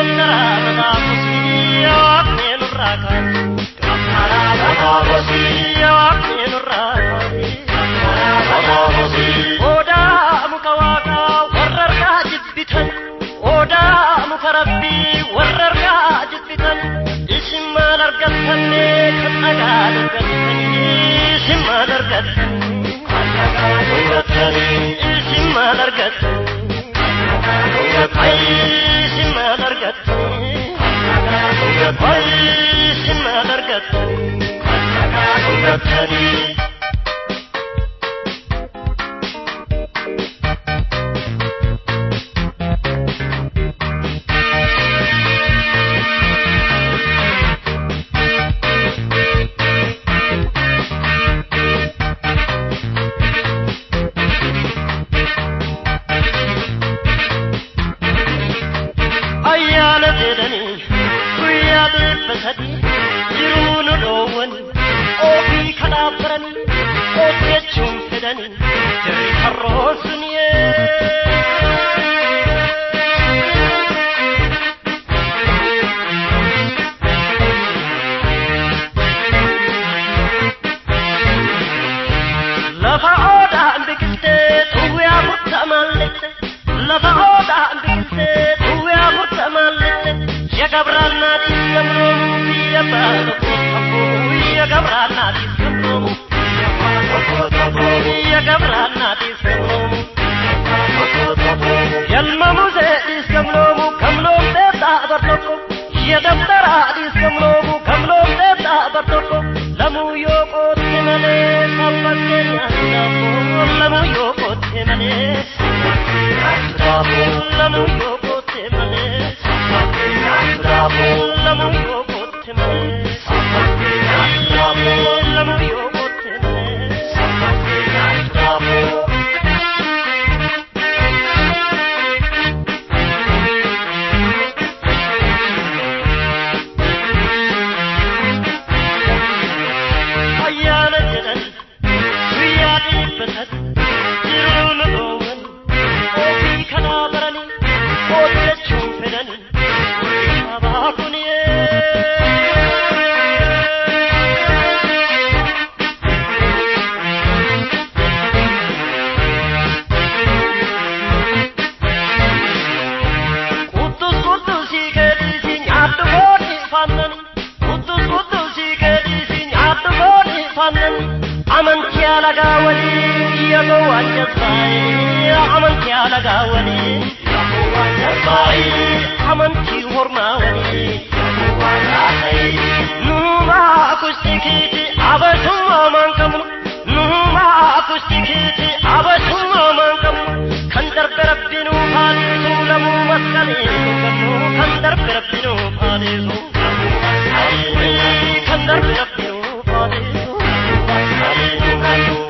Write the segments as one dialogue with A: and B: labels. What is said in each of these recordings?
A: Dabtara mataa kosii waaqni nurraa kaase. Dabtara mataa kosii waaqni nurraa kaase. Dabtara mataa kosii. Odaa muka waaqaa warra harkaa jibbitan. Odaa muka rabbii warra harkaa jibbitan. Isin maal argattannee kan dhagaa dhugattanii? Isin maal argattanii? Kan dhagaa dhugattanii. Isin maal argattanii? Isin maal argattanii? Isin maal argattanii? Kan dhagaa dhugattanii. Ayyaana jedhanii guyyaa dhibba sadii jiruu nu dhoowwan ofii kadhaa baranii hojjechuun fedhanii jarri harroon suniyee. Lafa oodhaan biqiltee xuwwee afurtamaan lixxe lafa oodhaan biqiltee xuwwee afurtamaan lixxe ya gabraannaatiif gamroomu biyya abbaa tokko tokko ya gabraannaatiif gamroomu biyya abbaa tokko tokko ya gabraannaatiif gamroomu tokko tokko yalma museedhis gamroomu gamloomtee dhaabar tokko ya dabtaraadhis gamroomu gamloomtee dhaabar tokko lamuu yoo qootte malee sabbattee nyaatamu lamuu yoo qootte malee nyaatamu lamuu yoo qootte malee nyaatamu lamuu yoo qootte malee nyaatamu lamuu yoo qootte malee nyaatamu. Ayyaana jedhan guyyaa dhibba sadi jiruu nu dhoowwan ofii kanaa baranii hojjechuun fedhanii warri sabaa kuniyee. Quttus quttusii keetiisi nyaadhu foonii faannani. Quttus quttusii keetiisi nyaadhu foonii faannani. Amantii alagaa waliin biyya gowwaan jazbaa'ee. Amantii alagaa waliin biyya gowwaan jazbaa'ee. Amantii hormaa waliin biyya gowwaan haasa'ee. Nuumaa kustikiiti abasummaa maan qabnu. Nuumaa kustikiiti abasummaa maan qabnu. Kan darbe rabbi nuuf haa dhiisu lamuu masqalee hin qabnu. Kan darbe rabbi nuuf haa dhiisu lamuu masqalee. Kan darbe rabbi nuuf haa dhiisu lamuu masqalee.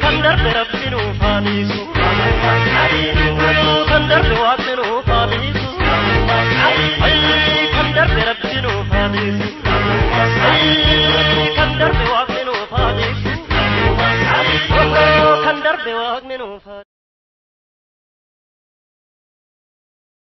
A: Kan darbe rabbi nuuf haa dhiisu lamuu masqalee. Kan darbe waaqni nuuf haa dhiisu lamuu masqalee. Kan darbe rabbi nuuf haa dhiisu lamuu masqalee.